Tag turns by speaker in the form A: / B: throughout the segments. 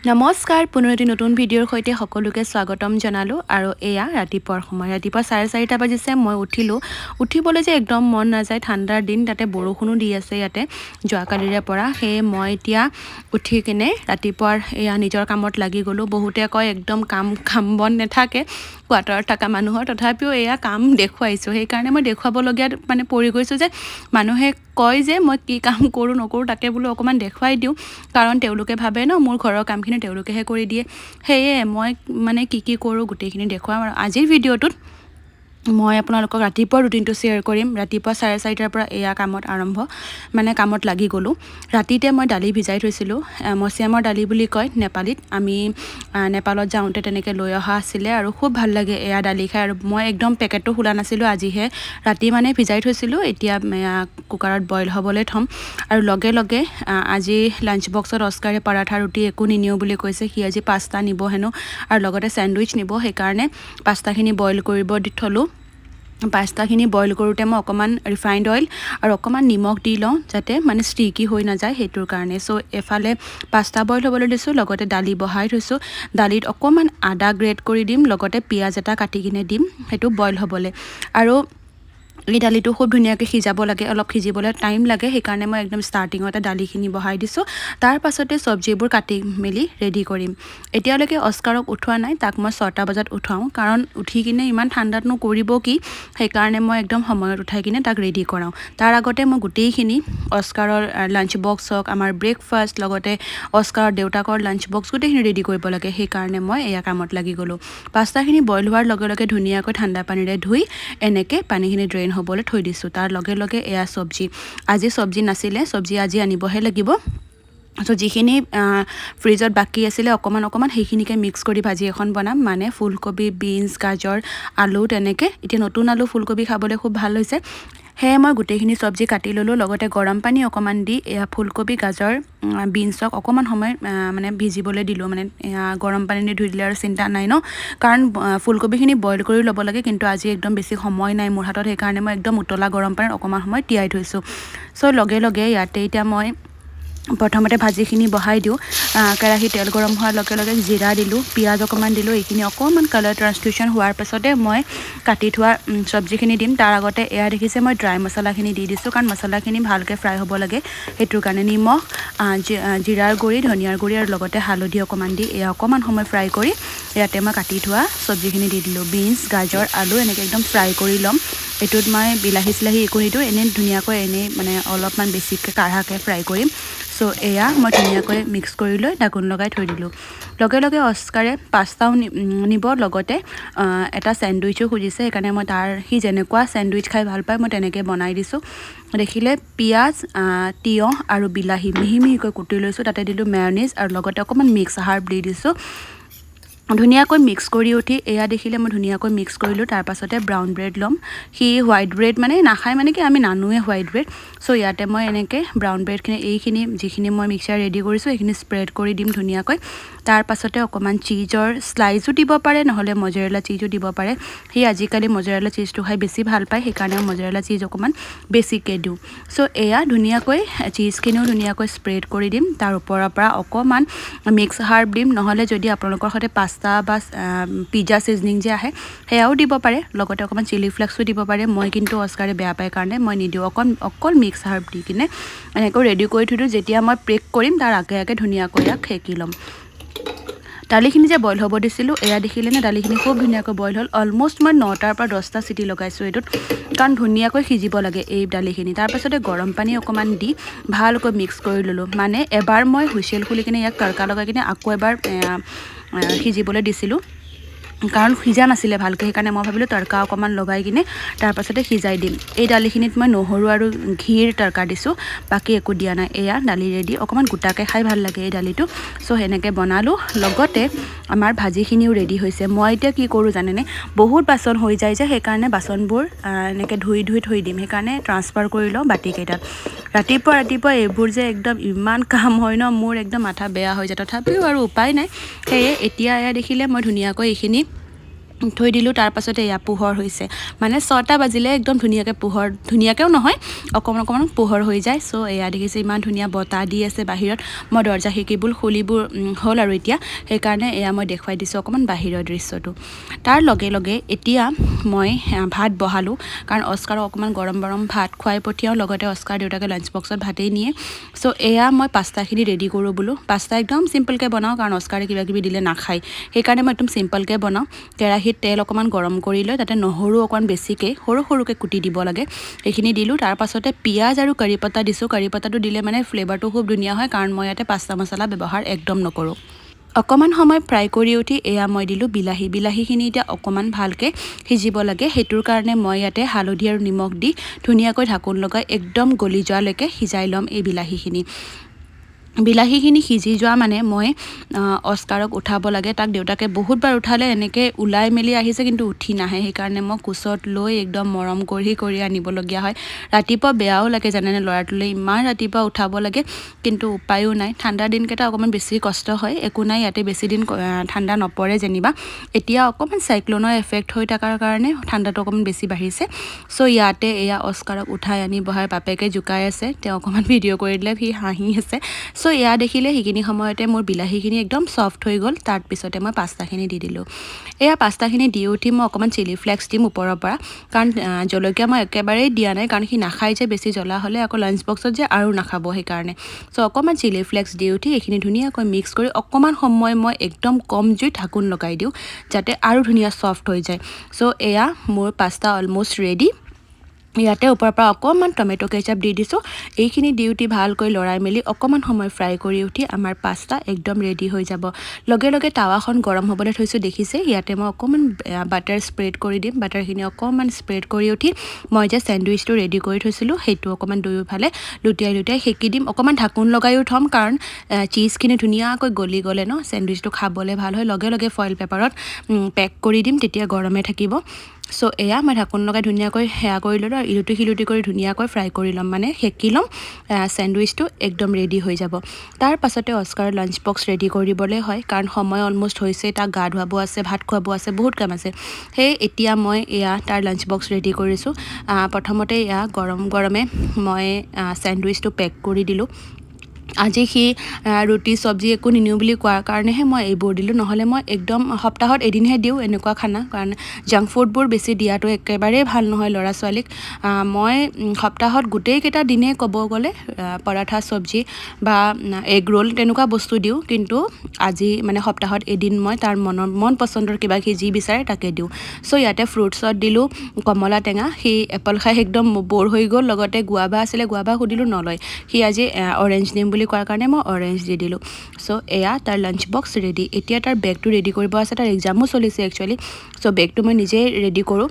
A: নমস্কাৰ, পুনৰ এটি নতুন ভিডিঅ'ৰ সৈতে সকলোকে স্বাগতম জনালোঁ। আৰু এয়া ৰাতিপুৱাৰ সময়, ৰাতিপুৱা 4:30 বাজিছে। মই উঠিলোঁ। উঠিবলৈ যে একদম মন নাযায়, ঠাণ্ডাৰ দিন, তাতে বৰষুণো দি আছে ইয়াতে যোৱাকালিৰে পৰা। সেয়ে মই এতিয়া উঠি কিনে ৰাতিপুৱাৰ এয়া নিজৰ কামত লাগি গ'লোঁ। বহুতে কয় একদম কাম কাম বন নাথাকে কোৱাৰ্টাৰত থকা মানুহৰ, তথাপিও এয়া কাম দেখুৱাইছোঁ। সেইকাৰণে মই দেখুৱাবলগীয়াত মানে পৰি গৈছোঁ যে মানুহে কয় যে মই কি কাম কৰোঁ নকৰোঁ, তাকে বোলো অকণমান দেখুৱাই দিওঁ। কাৰণ তেওঁলোকে ভাবে ন মোৰ ঘৰৰ কামখিনি তেওঁলোকেহে কৰি দিয়ে। সেয়ে মই মানে কি কি কৰোঁ গোটেইখিনি দেখুৱাম। আৰু আজিৰ ভিডিঅ'টোত মই আপোনালোকক ৰাতিপুৱাৰ ৰুটিনটো শ্বেয়াৰ কৰিম। ৰাতিপুৱা 4:30ৰ পৰা এয়া কামত আৰম্ভ, মানে কামত লাগি গ'লোঁ। ৰাতিতে মই দালি ভিজাই থৈছিলোঁ, মচিয়ামৰ দালি বুলি কয় নেপালীত। আমি নেপালত যাওঁতে তেনেকৈ লৈ অহা আছিলে আৰু খুব ভাল লাগে এয়া দালি খাই। আৰু মই একদম পেকেটটো খোলা নাছিলোঁ, আজিহে ৰাতি মানে ভিজাই থৈছিলোঁ। এতিয়া কুকাৰত বইল হ'বলৈ থ'ম। আৰু লগে লগে আজি লাঞ্চ বক্সত অস্কাৰে পৰাঠা ৰুটি একো নিনিওঁ বুলি কৈছে। সি আজি পাস্তা নিব হেনো আৰু লগতে চেণ্ডউইচ নিব, সেইকাৰণে পাস্তাখিনি বইল কৰিব দি থ'লোঁ। পাস্তাখিনি বইল কৰোঁতে মই অকণমান ৰিফাইণ্ড অইল আৰু অকণমান নিমখ দি লওঁ, যাতে মানে ষ্টিকি হৈ নাযায় সেইটোৰ কাৰণে। চ' এফালে পাস্তা বইল হ'বলৈ দিছোঁ, লগতে দালি বহাই থৈছোঁ। দালিত অকণমান আদা গ্ৰেট কৰি দিম, লগতে পিঁয়াজ এটা কাটি কিনে দিম সেইটো বইল হ'বলৈ। আৰু এই দালিটো খুব ধুনীয়াকৈ সিজাব লাগে, অলপ সিজিবলৈ টাইম লাগে, সেইকাৰণে মই একদম ষ্টাৰ্টিঙতে দালিখিনি বহাই দিছোঁ। তাৰ পাছতে চব্জিবোৰ কাটি মেলি ৰেডি কৰিম। এতিয়ালৈকে অস্কাৰক উঠোৱা নাই, তাক মই 6টা বজাত উঠাওঁ, কাৰণ উঠি কিনে ইমান ঠাণ্ডাতনো কৰিব কি, সেইকাৰণে মই একদম সময়ত উঠাই কিনে তাক ৰেডি কৰাওঁ। তাৰ আগতে মই গোটেইখিনি অস্কাৰৰ লাঞ্চ বক্স হওক, আমাৰ ব্ৰেকফাষ্ট, লগতে অস্কাৰৰ দেউতাকৰ লাঞ্চ বক্স গোটেইখিনি ৰেডি কৰিব লাগে, সেইকাৰণে মই এয়া কামত লাগি গ'লোঁ। পাস্তাখিনি বইল হোৱাৰ লগে লগে ধুনীয়াকৈ ঠাণ্ডা পানীৰে ধুই এনেকৈ পানীখিনি ড্ৰেইন হ'বলৈ থৈ দিছোঁ। তাৰ লগে লগে এয়া চব্জি, আজি চব্জি নাছিলে, চব্জি আজি আনিবহে লাগিব। চ' যিখিনি ফ্ৰিজত বাকী আছিলে অকণমান অকণমান সেইখিনিকে মিক্স কৰি ভাজি এখন বনাম, মানে ফুলকবি, বিনছ, গাজৰ, আলু তেনেকৈ। এতিয়া নতুন আলু ফুলকবি খাবলৈ খুব ভাল হৈছে, সেয়ে মই গোটেইখিনি চব্জি কাটি ল'লোঁ। লগতে গৰম পানী অকণমান দি এয়া ফুলকবি, গাজৰ, বিনছক অকণমান সময় মানে ভিজিবলৈ দিলোঁ। মানে গৰম পানী দি ধুই দিলে আৰু চিন্তা নাই ন, কাৰণ ফুলকবিখিনি বইল কৰি ল'ব লাগে, কিন্তু আজি একদম বেছি সময় নাই মোৰ হাতত, সেইকাৰণে মই একদম উতলা গৰম পানীত অকণমান সময় তিয়াই থৈছোঁ। চ' লগে লগে ইয়াতে এতিয়া মই প্ৰথমতে ভাজিখিনি বহাই দিওঁ। কেৰাহী তেল গৰম হোৱাৰ লগে লগে জিৰা দিলোঁ, পিঁয়াজ অকণমান দিলোঁ। এইখিনি অকণমান কালাৰ ট্ৰান্সলেশ্যন হোৱাৰ পাছতে মই কাটি থোৱা চব্জিখিনি দিম। তাৰ আগতে এয়া দেখিছে মই ড্ৰাই মছলাখিনি দি দিছোঁ, কাৰণ মছলাখিনি ভালকৈ ফ্ৰাই হ'ব লাগে সেইটোৰ কাৰণে। নিমখ, জিৰাৰ গুড়ি, ধনিয়াৰ গুড়ি আৰু লগতে হালধি অকণমান দি এয়া অকণমান সময় ফ্ৰাই কৰি ইয়াতে মই কাটি থোৱা চব্জিখিনি দি দিলোঁ। বিনছ, গাজৰ, আলু এনেকৈ একদম ফ্ৰাই কৰি ল'ম। এইটোত মই বিলাহী চিলাহী একো নিদিওঁ, এনেই ধুনীয়াকৈ এনেই মানে অলপমান বেছিকৈ কাঢ়াকৈ ফ্ৰাই কৰিম। চ' এয়া মই ধুনীয়াকৈ মিক্স কৰি লৈ ঢাকোন লগাই থৈ দিলোঁ। লগে লগে অস্কাৰে পাস্তাও নিব, লগতে এটা চেণ্ডউইচো খুজিছে, সেইকাৰণে মই তাৰ সি যেনেকুৱা চেণ্ডউইচ খাই ভাল পায় মই তেনেকৈ বনাই দিছোঁ। দেখিলে পিঁয়াজ, তিয়ঁহ আৰু বিলাহী মিহি মিহিকৈ কুটি লৈছোঁ, তাতে দিলোঁ মেয়নিজ আৰু লগতে অকণমান মিক্স হাৰ্ব দি দিছোঁ। ধুনীয়াকৈ মিক্স কৰি উঠি এয়া দেখিলে মই ধুনীয়াকৈ মিক্স কৰিলোঁ। তাৰপাছতে ব্ৰাউন ব্ৰেড ল'ম। সি হোৱাইট ব্ৰেড মানে নাখায়, মানে কি আমি নানোৱে হোৱাইট ব্ৰেড। চ' ইয়াতে মই এনেকৈ ব্ৰাউন ব্ৰেডখিনি, এইখিনি যিখিনি মই মিক্সাৰ ৰেডি কৰিছোঁ সেইখিনি স্প্ৰেড কৰি দিম ধুনীয়াকৈ। তাৰপাছতে অকণমান চীজৰ শ্লাইচো দিব পাৰে, নহ'লে মজৰেলা চীজো দিব পাৰে। সি আজিকালি মজৰেলা চীজটো খাই বেছি ভাল পায়, সেইকাৰণে মই মজৰেলা চীজ অকণমান বেছিকৈ দিওঁ। চ' এয়া ধুনীয়াকৈ চীজখিনিও ধুনীয়াকৈ স্প্ৰেড কৰি দিম। তাৰ ওপৰৰ পৰা অকণমান মিক্স হাৰ্ব দিম, নহ'লে যদি আপোনালোকৰ সৈতে পাস্তা বা পিজ্জা চিজনিং যে আহে সেয়াও দিব পাৰে, লগতে অকণমান চিলি ফ্লেক্সো দিব পাৰে। মই কিন্তু অস্কাৰে বেয়া পায় কাৰণে মই নিদিওঁ, অকল মিক্স হাৰ্ব দি কিনে এনেকৈ ৰেডি কৰি থৈ দিওঁ। যেতিয়া মই পেক কৰিম তাৰ আগে আগে ধুনীয়াকৈ ইয়াক সেকি ল'ম। দালিখিনি যে বইল হ'ব দিছিলোঁ এয়া দেখিলেনে দালিখিনি খুব ধুনীয়াকৈ বইল হ'ল। অলম'ষ্ট মই 9টাৰ পৰা 10টা চিটি লগাইছোঁ এইটোত, কাৰণ ধুনীয়াকৈ সিজিব লাগে এই দালিখিনি। তাৰপাছতে গৰম পানী অকণমান দি ভালকৈ মিক্স কৰি ল'লোঁ। মানে এবাৰ মই হুইচেল খুলি কিনে ইয়াক তড়কা লগাই কিনে আকৌ এবাৰ সিজিবলৈ দিছিলোঁ, কাৰণ সিজা নাছিলে ভালকৈ, সেইকাৰণে মই ভাবিলোঁ তড়কা অকণমান লগাই কিনে তাৰপাছতে সিজাই দিম। এই দালিখিনিত মই নহৰু আৰু ঘিৰ তড়কা দিছোঁ, বাকী একো দিয়া নাই। এয়া দালি ৰেডি। অকণমান গোটাকৈ খাই ভাল লাগে এই দালিটো। চ' সেনেকৈ বনালোঁ, লগতে আমাৰ ভাজিখিনিও ৰেডি হৈছে। মই এতিয়া কি কৰোঁ জানেনে, বহুত বাচন হৈ যায় যে, সেইকাৰণে বাচনবোৰ এনেকৈ ধুই ধুই থৈ দিম, সেইকাৰণে ট্ৰান্সফাৰ কৰি লওঁ বাতিকেইটাত। ৰাতিপুৱা ৰাতিপুৱা এইবোৰ যে একদম ইমান কাম হয় ন, মোৰ একদম মাথা বেয়া হৈ যায়, তথাপিও আৰু উপায় নাই। সেয়ে এতিয়া এয়া দেখিলে মই ধুনীয়াকৈ এইখিনি থৈ দিলোঁ। তাৰপাছতে এয়া পোহৰ হৈছে, মানে 6টা বাজিলে একদম ধুনীয়াকৈ পোহৰ, ধুনীয়াকৈও নহয়, অকণমান অকণমান পোহৰ হৈ যায়। চ' এয়া দেখিছে ইমান ধুনীয়া বতাহ দি আছে বাহিৰত। মই দৰ্জা খিৰিকীবোৰ খুলিবোৰ হ'ল আৰু এতিয়া, সেইকাৰণে এয়া মই দেখুৱাই দিছোঁ অকণমান বাহিৰৰ দৃশ্যটো। তাৰ লগে লগে এতিয়া মই ভাত বহালোঁ, কাৰণ অস্কাৰক অকণমান গৰম গৰম ভাত খুৱাই পঠিয়াওঁ, লগতে অস্কাৰ দেউতাকে লাঞ্চ বক্সত ভাতেই নিয়ে। চ' এয়া মই পাস্তাখিনি ৰেডি কৰোঁ বোলো। পাস্তা একদম চিম্পলকৈ বনাওঁ, কাৰণ অস্কাৰে কিবা কিবি দিলে নাখায়, সেইকাৰণে মই একদম চিম্পলকৈ বনাওঁ। কেৰাহীত তেল অকণমান গৰম কৰি লৈ তাতে নহৰু অকণমান বেছিকৈ সৰু সৰুকৈ কুটি দিব লাগে, সেইখিনি দিলোঁ। তাৰপাছতে পিঁয়াজ আৰু কাৰি পাতা দিছোঁ। কাৰি পাতাটো দিলে মানে ফ্লেভাৰটো খুব ধুনীয়া হয়, কাৰণ মই ইয়াতে পাস্তা মছলা ব্যৱহাৰ একদম নকৰোঁ। অকণমান সময় ফ্ৰাই কৰি উঠি এয়া মই দিলোঁ বিলাহী। বিলাহীখিনি এতিয়া অকণমান ভালকৈ সিজিব লাগে, সেইটোৰ কাৰণে মই ইয়াতে হালধি আৰু নিমখ দি ধুনীয়াকৈ ঢাকোন লগাই একদম গলি যোৱালৈকে সিজাই ল'ম এই বিলাহীখিনি। বিলাহীখিনি সিজি যোৱা মানে মই অস্কাৰক উঠাব লাগে। তাক দেউতাকে বহুতবাৰ উঠালে, এনেকৈ ওলাই মেলি আহিছে কিন্তু উঠি নাহে, সেইকাৰণে মই কোচত লৈ একদম মৰম কৰি কৰি আনিবলগীয়া হয়। ৰাতিপুৱা বেয়াও লাগে জানেনে, ল'ৰাটোলৈ ইমান ৰাতিপুৱা উঠাব লাগে, কিন্তু উপায়ো নাই। ঠাণ্ডা দিনকেইটা অকণমান বেছি কষ্ট হয়, একো নাই, ইয়াতে বেছি দিন ঠাণ্ডা নপৰে যেনিবা। এতিয়া অকণমান চাইক্লনৰ এফেক্ট হৈ থকাৰ কাৰণে ঠাণ্ডাটো অকণমান বেছি বাঢ়িছে। চ' ইয়াতে এয়া অস্কাৰক উঠাই আনি বহাই বাপেকে জোকাই আছে, তেওঁ অকণমান ভিডিঅ' কৰি দিলে, সি হাঁহি আছে। চ' এয়া দেখিলে সেইখিনি সময়তে মোৰ বিলাহীখিনি একদম ছফ্ট হৈ গ'ল। তাৰপিছতে মই পাস্তাখিনি দি দিলোঁ। এয়া পাস্তাখিনি দি উঠি মই অকণমান চিলি ফ্লেক্স দিম ওপৰৰ পৰা, কাৰণ জলকীয়া মই একেবাৰেই দিয়া নাই, কাৰণ সি নাখায় যে বেছি জ্বলা হ'লে আকৌ লাঞ্চ বক্সত যে আৰু নাখাব, সেইকাৰণে। চ' অকণমান চিলি ফ্লেক্স দি উঠি এইখিনি ধুনীয়াকৈ মিক্স কৰি অকণমান সময় মই একদম কম জুইত ঢাকোন লগাই দিওঁ, যাতে আৰু ধুনীয়া ছফ্ট হৈ যায়। চ' এয়া মোৰ পাস্তা অলম'ষ্ট ৰেডি। ইয়াতে ওপৰৰ পৰা অকণমান টমেট' কেচাপ দি দিছোঁ। এইখিনি দি উঠি ভালকৈ লৰাই মেলি অকণমান সময় ফ্ৰাই কৰি উঠি আমাৰ পাস্তা একদম ৰেডি হৈ যাব। লগে লগে টাৱাখন গৰম হ'বলৈ থৈছোঁ, দেখিছে। ইয়াতে মই অকণমান বাটাৰ স্প্ৰেড কৰি দিম। বাটাৰখিনি অকণমান স্প্ৰেড কৰি উঠি মই যে চেণ্ডউইচটো ৰেডি কৰি থৈছিলোঁ সেইটো অকণমান দুয়োফালে লুটিয়াই লুটিয়াই সেকি দিম। অকণমান ঢাকোন লগায়ো থ'ম, কাৰণ চীজখিনি ধুনীয়াকৈ গলি গ'লে ন চেণ্ডউইচটো খাবলৈ ভাল হয়। লগে লগে ফইল পেপাৰত পেক কৰি দিম, তেতিয়া গৰমে থাকিব। চ' এয়া মই ঢাকোন লগাই ধুনীয়াকৈ সেয়া কৰি ল'লোঁ আৰু ইলুটি শিলুটি কৰি ধুনীয়াকৈ ফ্ৰাই কৰি ল'ম, মানে সেকি ল'ম। চেণ্ডউইচটো একদম ৰেডি হৈ যাব। তাৰ পাছতে অস্কাৰৰ লাঞ্চ বক্স ৰেডি কৰিবলৈ হয়, কাৰণ সময় অলম'ষ্ট হৈছে, তাক গা ধুৱাব আছে, ভাত খুৱাব আছে, বহুত কাম আছে। সেয়ে এতিয়া মই এয়া তাৰ লাঞ্চ বক্স ৰেডি কৰিছোঁ। প্ৰথমতে এয়া গৰম গৰমে মই চেণ্ডউইচটো পেক কৰি দিলোঁ। আজি সি ৰুটি চব্জি একো নিনিওঁ বুলি কোৱাৰ কাৰণেহে মই এইবোৰ দিলোঁ, নহ'লে মই একদম সপ্তাহত এদিনহে দিওঁ এনেকুৱা খানা, কাৰণ জাংক ফুডবোৰ বেছি দিয়াটো একেবাৰেই ভাল নহয় ল'ৰা ছোৱালীক। মই সপ্তাহত গোটেইকেইটা দিনেই ক'ব গ'লে পৰাঠা চব্জি বা এগ ৰোল তেনেকুৱা বস্তু দিওঁ, কিন্তু আজি মানে সপ্তাহত এদিন মই তাৰ মন পচন্দৰ কিবা সি যি বিচাৰে তাকে দিওঁ। চ' ইয়াতে ফ্ৰুটছত দিলোঁ কমলা টেঙা, সি এপল খাই একদম ব'ৰ হৈ গ'ল। লগতে গুৱাভা আছিলে, গুৱাভা সুধিলোঁ নলয়, সি আজি অৰেঞ্জ নিম বুলি কোৱাৰ কাৰণে মই অৰেঞ্জ দি দিলোঁ। চ' এয়া তাৰ লাঞ্চ বক্স ৰেডি। এতিয়া তাৰ বেগটো ৰেডি কৰিব আছে, তাৰ এক্সামো চলিছে একচুৱেলি। চ' বেগটো মই নিজেই ৰেডি কৰোঁ।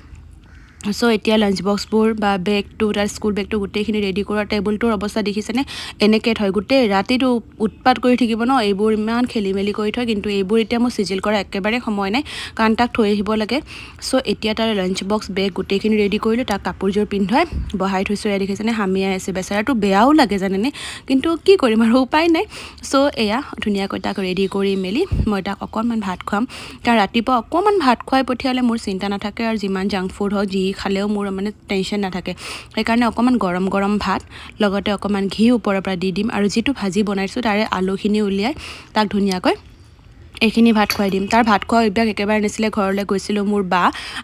A: চ' এতিয়া লাঞ্চ বক্সবোৰ বা বেগটো, তাৰ স্কুল বেগটো গোটেইখিনি ৰেডি কৰা। টেবুলটোৰ অৱস্থা দেখিছেনে, এনেকৈ থয়, গোটেই ৰাতিটো উৎপাত কৰি থাকিব ন, এইবোৰ ইমান খেলি মেলি কৰি থয়। কিন্তু এইবোৰ এতিয়া মোৰ চিজিল কৰা একেবাৰে সময় নাই, কাৰণ তাক থৈ আহিব লাগে। চ' এতিয়া তাৰ লাঞ্চ বক্স বেগ গোটেইখিনি ৰেডি কৰিলোঁ, তাক কাপোৰযোৰ পিন্ধুৱাই বহাই থৈছোঁ। এয়া দেখিছেনে হামিয়াই আছে, বেচেৰাটো বেয়াও লাগে জানেনে, কিন্তু কি কৰিম আৰু উপায় নাই। চ' এয়া ধুনীয়াকৈ তাক ৰেডি কৰি মেলি মই তাক অকণমান ভাত খুৱাম, কাৰণ ৰাতিপুৱা অকণমান ভাত খুৱাই পঠিয়ালে মোৰ চিন্তা নাথাকে, আৰু যিমান জাংক ফুড হওক যি খালেও মোৰ মানে টেনশ্যন নাথাকে। সেইকাৰণে অকণমান গৰম গৰম ভাত লগতে অকণমান ঘি ওপৰৰ পৰা দি দিম, আৰু যিটো ভাজি বনাইছোঁ তাৰে আলুখিনি উলিয়াই তাক ধুনীয়াকৈ এইখিনি ভাত খুৱাই দিম। তাৰ ভাত খোৱা অভ্যাস একেবাৰে নাছিলে। ঘৰলৈ গৈছিলোঁ মোৰ বা,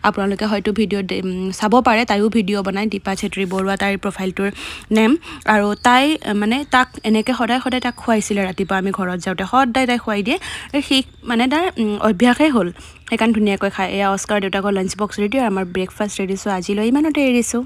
A: আপোনালোকে হয়তো ভিডিঅ'ত চাব পাৰে, তাইও ভিডিঅ' বনায়, দীপা চেত্ৰী বৰুৱা তাইৰ প্ৰফাইলটোৰ নেম। আৰু তাই মানে তাক এনেকৈ সদায় সদায় তাক খুৱাইছিলে ৰাতিপুৱা আমি ঘৰত যাওঁতে, সদায় তাই খুৱাই দিয়ে, সি মানে তাৰ অভ্যাসেই হ'ল, সেইকাৰণে ধুনীয়াকৈ খায়। এয়া অস্কাৰ দেউতাকৰ লাঞ্চ বক্স ৰেডি আৰু আমাৰ ব্ৰেকফাষ্ট ৰেডি। চ' আজিলৈ ইমানতে এৰিছোঁ।